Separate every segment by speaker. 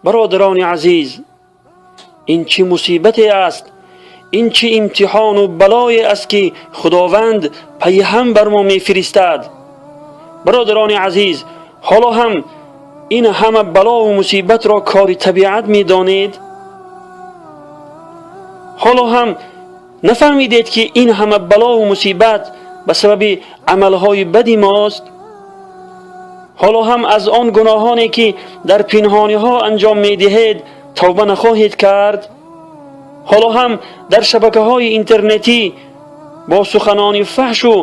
Speaker 1: Бародарони азиз, ин чӣ мусибате аст, ин чӣ имтиҳону балое аст, ки Худованд пайҳам бар мо мефиристад. Бародарони азиз, ҳоло ҳам ин ҳама балову мусибатро кори табиат медонед? Ҳоло ҳам нафаҳмидед, ки ин ҳама балову мусибат ба сабаби амалҳои бади мост? Ҳоло ҳам аз он гуноҳоне, ки дар пинҳониҳо анҷом медиҳед, тавба нахоҳед кард? Ҳоло ҳам дар шабакаҳои интернетӣ бо суханони фаҳшу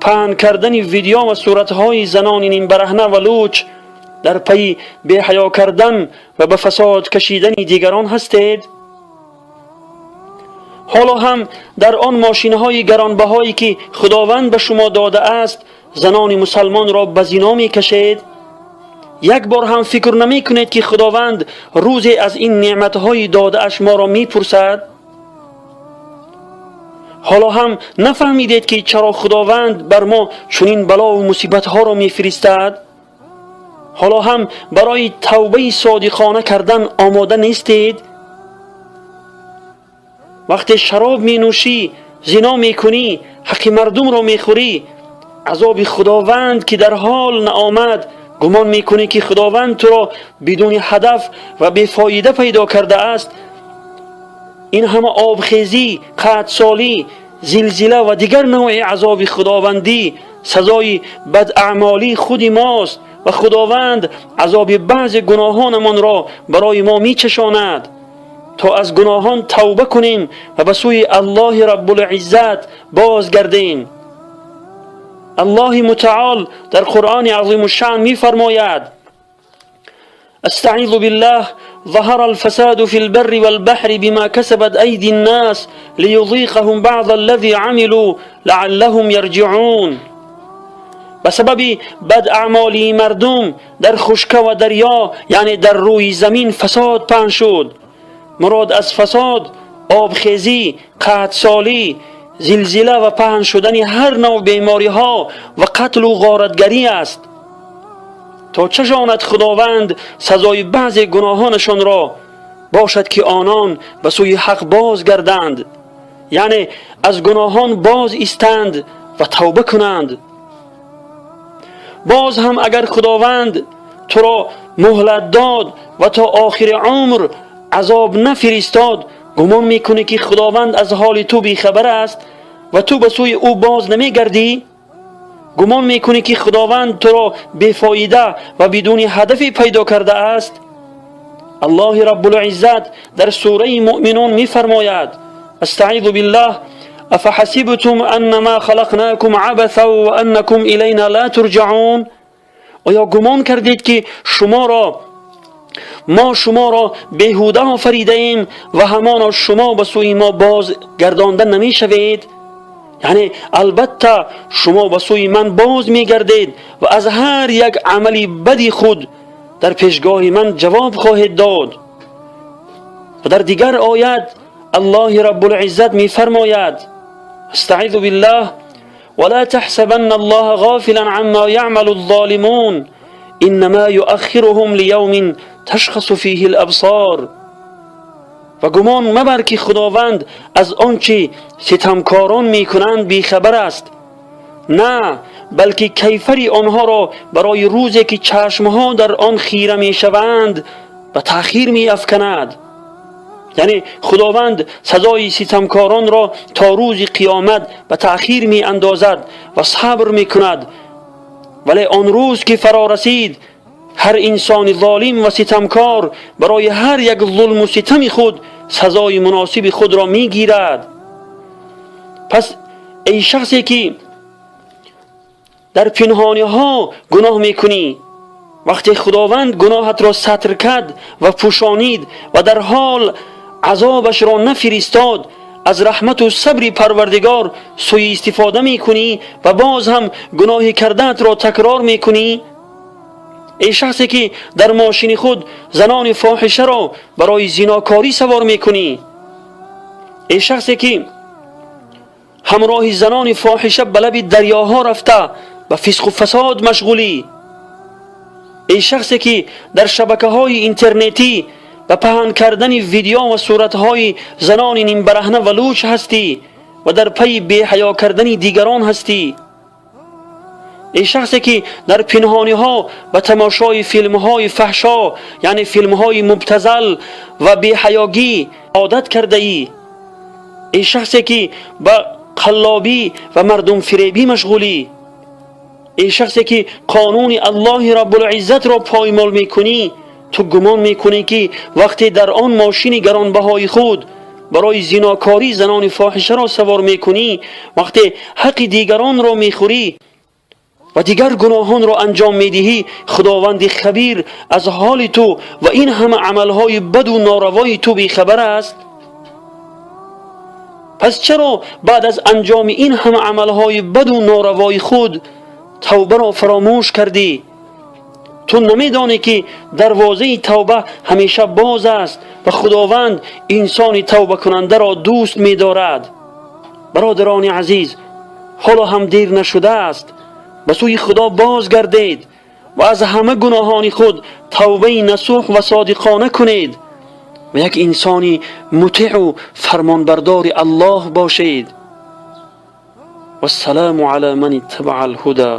Speaker 1: паҳн кардани видео ва суратҳои занони нимбараҳна ва луч дар пайи беҳаё кардан ва ба фасод кашидани дигарон ҳастед? Ҳоло ҳам дар он мошинҳои гаронбаҳое, ки Худованд ба шумо додааст, занони мусалмонро ба зино мекашед? Як бор ҳам фикр намекунед, ки Худованд рӯзе аз ин неъматҳои додааш моро мепурсад? Ҳоло ҳам нафаҳмидед, ки чаро Худованд бар мо чунин балову мусибатҳоро мефиристад? Ҳоло ҳам барои тавбаи содиқона кардан омода нестед? Вақте шароб менӯшӣ, зино мекунӣ, ҳаққи мардумро мехӯрӣ, азоби Худованд ки дар ҳол наомад, гумон мекунӣ, ки Худованд туро бидуни ҳадаф ва бефоида пайдо кардааст. Ин ҳама обхезӣ, қаҳтсолӣ, зилзила ва дигар навъи азоби худовандӣ сазои бадаъмолии худи мост ва Худованд азоби баъзе гуноҳонамонро барои мо мечашонад, то аз гуноҳон тавба кунем ва ба сӯи Аллоҳи Раббулиззат бозгардем. Аллоҳи Мутаол дар Қуръони Азимушшаън мефармояд: استعيذ بالله: ظهر الفساد في البر والبحر بما كسبت أيدي الناس ليذيقهم بعض الذي عملوا لعلهم يرجعون. Ба сабаби бадаъмолии мардум дар хушка ва дарё, яъне дар рӯи замин, фасод паҳн шуд. Мурод аз фасод обхезӣ, қаҳтсолӣ, зилзила ва паҳн шудани ҳар навъ бемориҳо ва қатлу ғоратгарӣ аст, то чашонад Худованд сазои баъзе гуноҳонашонро, бошад, ки онон ба сӯи ҳақ бозгарданд, яъне аз гуноҳон боз истанд ва тавба кунанд. Боз ҳам агар Худованд туро муҳлат дод ва то охири умр азоб нафиристод, гумон мекунӣ, ки Худованд аз ҳоли ту бехабар аст ва ту ба сӯи ӯ боз намегардӣ? Гумон мекунӣ, ки Худованд туро бефоида ва бидуни ҳадафе пайдо кардааст? Аллоҳи Раббулиззат дар сураи Муъминун мефармояд: استعيذ بالله: أفحسبتم أنما خلقناكم عبثا وأنكم إلينا لا ترجعون. Оё гумон кардед, ки шуморо мо шуморо беҳуда офаридаем ва ҳамоно шумо ба сӯи мо боз гардонда намешавед? Яъне албатта шумо ба сӯи ман боз мегардед ва аз ҳар як амали бади худ дар пешгоҳи ман ҷавоб хоҳед дод. Ва дар дигар оят Аллоҳи Раббулиззат мефармояд: استعيذ بالله: ولا تحسبن الله غافلا عما يعمل الظالمون إنما يؤخرهم ليوم تشخص فيه الأبصار. Ва гумон мабар, ки Худованд аз он чи ситамкорон мекунанд бехабар аст. На, балки кайфари онҳоро барои рӯзе, ки чашмҳо дар он хира мешаванд, ба таъхир меафканад. Яъне Худованд сазои ситамкоронро то рӯзи қиёмат ба таъхир меандозад ва сабр мекунад, вале он рӯз ки фаро расид, ҳар инсони золим ва ситамкор барои ҳар як зулму ситами худ сазои муносиби худро мегирад. Пас эй шахсе, ки дар пинҳониҳо гуноҳ мекунӣ, вақте Худованд гуноҳатро сатр кард ва пӯшонид ва дар ҳол азобашро нафиристод, аз раҳмату сабри Парвардигор суиистифода мекунӣ ва боз ҳам гуноҳи кардаатро такрор мекунӣ? Эй шахсе ки дар мошини худ занони фоҳишаро барои зинокорӣ савор мекунӣ, эй шахсе ки ҳамроҳи занони фоҳиша ба лаби дарёҳо рафта ба фисқу фасод машғулӣ, эй шахсе ки дар шабакаҳои интернетӣ ба паҳн кардани видео ва суратҳои занони нимбараҳна ва луч ҳастӣ ва дар пайи беҳаё кардани дигарон ҳастӣ, эй шахсе ки дар пинҳониҳо ба тамошои филмҳои фаҳшо, яъне филмҳои мубтазал ва беҳаёгӣ одат кардаӣ, эй шахсе ки ба қаллобӣ ва мардумфиребӣ машғулӣ, эй шахсе ки қонуни Аллоҳи Раббулиззатро поймол мекунӣ, ту гумон мекунӣ, ки вақте дар он мошини гаронбаҳои худ барои зинокорӣ занони фоҳишаро савор мекунӣ, вақте ҳаққи дигаронро мехӯрӣ ва дигар гуноҳонро анҷом медиҳӣ, Худованди хабир аз ҳоли ту ва ин ҳама амалҳои баду норавои ту бехабар аст? Пас чаро баъд аз анҷоми ин ҳама амалҳои баду норавои худ тавбаро фаромӯш кардӣ? Ту намедонӣ, ки дарвозаи тавба ҳамеша боз аст ва Худованд инсони тавбакунандаро дӯст медорад. Бародарони азиз, ҳоло ҳам дер нашудааст. Ба сӯи Худо бозгардед ва аз ҳама гуноҳони худ тавбаи насӯҳ ва содиқона кунед ва як инсони мутеъу фармонбардори Аллоҳ бошед. Вассалому ала ман иттабаа алҳуда.